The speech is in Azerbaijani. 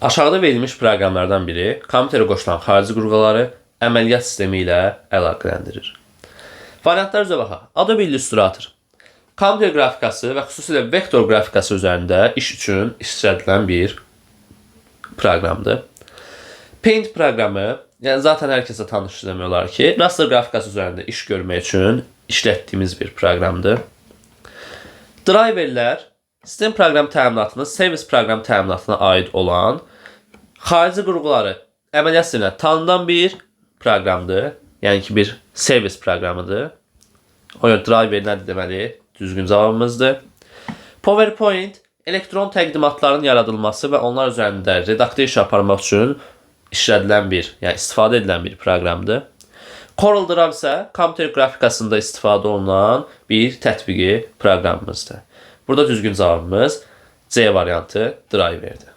Aşağıda verilmiş proqramlardan biri kompüterə qoşulan xarici qurğuları əməliyyat sistemi ilə əlaqələndirir. Variantlar üzrə baxaq. Adobe Illustrator kompüter qrafikası və xüsusilə vektor qrafikası üzərində iş üçün işlədilən bir proqramdır. Paint proqramı, yəni zaten hər kəsə tanış demək olar ki, raster qrafikası üzərində iş görmək üçün işlətdiyimiz bir proqramdır. Driverlər sistem proqram təminatının servis proqram təminatına aid olan xarici qurğuları əməliyyat sisteminə tanıdan bir proqramdır. Yəni ki, bir servis proqramıdır. O görə driver nədir deməli? Düzgün cavabımızdır. PowerPoint elektron təqdimatların yaradılması və onlar üzərində redaktör işi aparmaq üçün işlədilən bir, yəni istifadə edilən bir proqramdır. CorelDRAW isə kompüter qrafikasında istifadə olunan bir tətbiqi proqramımızdır. Burada düzgün cavabımız C variantı driverdir.